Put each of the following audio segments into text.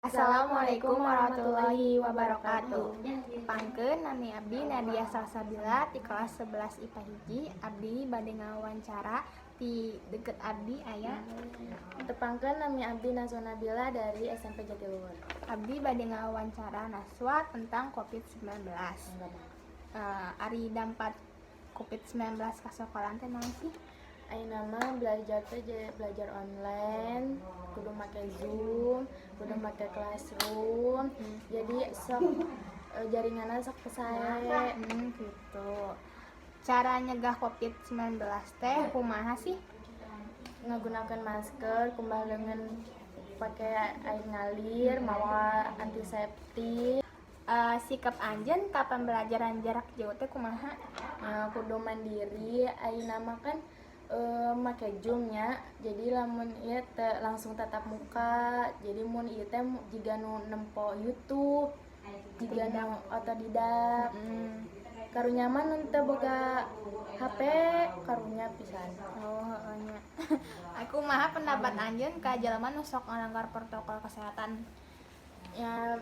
Assalamualaikum warahmatullahi wabarakatuh. Tepangkeun, nami abdi Nadia Salsabila di kelas 11 IPA 1. Abdi bade ngawawancara, di deket abdi aya. Tepangkeun, nami abdi Naswa Nabila dari SMP Jatiluhur. Abdi bade ngawawancara Naswa tentang COVID-19. Ari dampak COVID-19 ka sekolah teh naon sih? Ayeuna mah belajar teh belajar online, kudu make Zoom, kudu make Classroom. Jadi sok jaringanna sok teu sae. Gitu. Cara nyegah COVID-19 teh kumaha sih? Ngagunakeun masker, kumbah leungeun pakai air ngalir, mawa antiseptik. Sikap anjeun ka pembelajaran jarak jauh teh kumaha? Nah, kudu mandiri, ayeuna mah kan make Zoom nya, jadi lamun ieu teu langsung tatap muka, jadi mun ieu teh jiga nu nempo YouTube, jiga nu otodidak. Karunya mah nu teu boga HP, karunya pisan. Oh, heeh nya. Kumaha pendapat anjeun ka jelema nu sok ngalanggar protokol kesehatan? Ya,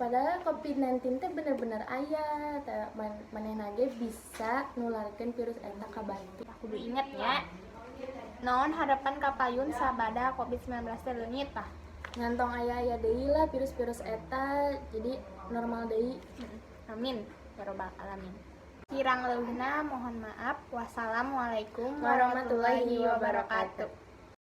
padahal COVID-19 teh bener-bener aya, teh manehna ge bisa nularkeun virus eta ka batur. Kudu inget ya. Naon harapan kapayun sabada COVID-19 teh leungit tah? Ngan tong aya-aya deui lah virus-virus eta, jadi normal deui. Amin ya robbal alamin. Kirang leuwihna mohon maaf. Wassalamualaikum warahmatullahi wabarakatuh.